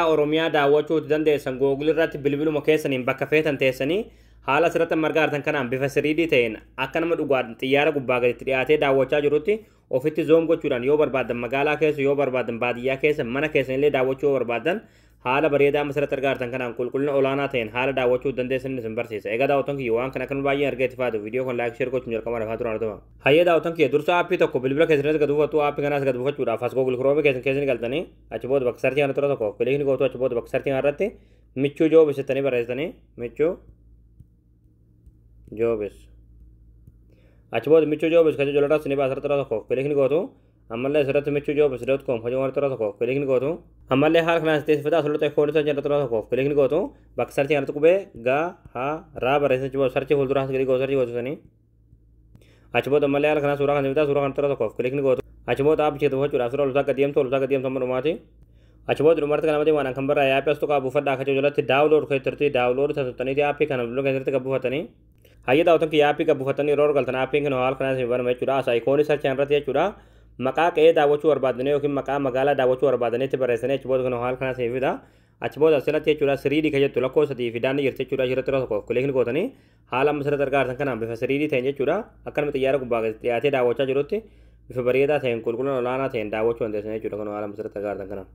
Oromiyaa daawwachuu dandeessan Google irratti bilbiluma keessaniin bakka feetan teessanii haala asirratti margaa artan kanaan bifa 3D ta'een akka nama dhugaan xiyyaara gubbaa gaditti dhiyaatee daawwachaa jirutti ofitti zoom gochuudhaan, yoo barbaadan magaalaa keessa, yoo barbaadan baadiyyaa keessa, mana keessanillee daawwachuu yoo barbaadan, haala bareedaa asirratti argaa artan kanaan qulqullina olaanaa ta'een haala daawwachuu dandeessan isin barsiisa. Egaa daawwattoon kiyya, waan kana kan baay'ee argee itti faatu viidiyoo kan like, share gochuun jalqaba lafaa turaan argama. Hayyee daawwattoon kiyya, dursa aappii tokko bilbila keessan gad buufattu. Aappii kanaas gad buufachuudhaaf as Google Chrome keessan keessan galtanii achi booda bakka search kana tura tokko click gootu. Achi booda bakka search kana irratti Michuu Jobs jettanii barreessitanii, Michuu Jobs. Achi booda Michuu Jobs kan jedhu irratti ni baasa, tura tokko click gootu. Ammallee asirratti michuujobs.com hojii waan tura tokko click gootu. Ammallee haala kanaan teessifata asirratti koodota jedhu tura tokko click gootu. Bakka search kanatti qubee ga ha raa barreessan. Achi booda search fuulduraa gadi gootu, search gootu sanii. Achi booda ammallee haala kanaan suuraa kan bitaa suuraa kan tura tokko click gootu. Achi booda aappicha buufachuudhaaf suuraa olutaa gad deemtu, olutaa gad deemtu amma dhumaati. Achi booda dhumarratti kan namatti waan kan barraa aappii as tuqaa buufadhaa akka jalatti download kan turte download tattaniiti aappii kana bilbila keessatti gad buufatanii. Hayyee daawwatan kiyya, aappii gad buufatanii yeroo galtan aappiin kun haala kanaan isin banama jechuudha. As icon search irratti jechuudha. Maqaa qe'ee daawwachuu barbaadanii yookiin maqaa magaalaa daawwachuu barbaadaniitti barreessanii achi booda kun haala kanaan isin fida. Achi booda asirratti jechuudha 3D kan jettu lakkoofsa 3 fi daandii jirti jechuudha. Asirratti yeroo tokko click gootanii haala amma asirratti argaa jirtan kanaan bifa 3D ta'een jechuudha. Akka nama xiyyaara gubbaa dhiyaatee daawwachaa jirutti bifa bareedaa ta'een qulqullina olaanaa ta'een daawwachuu dandeessan jechuudha. Kun haala amma asirratti argaa jirtan kanaan.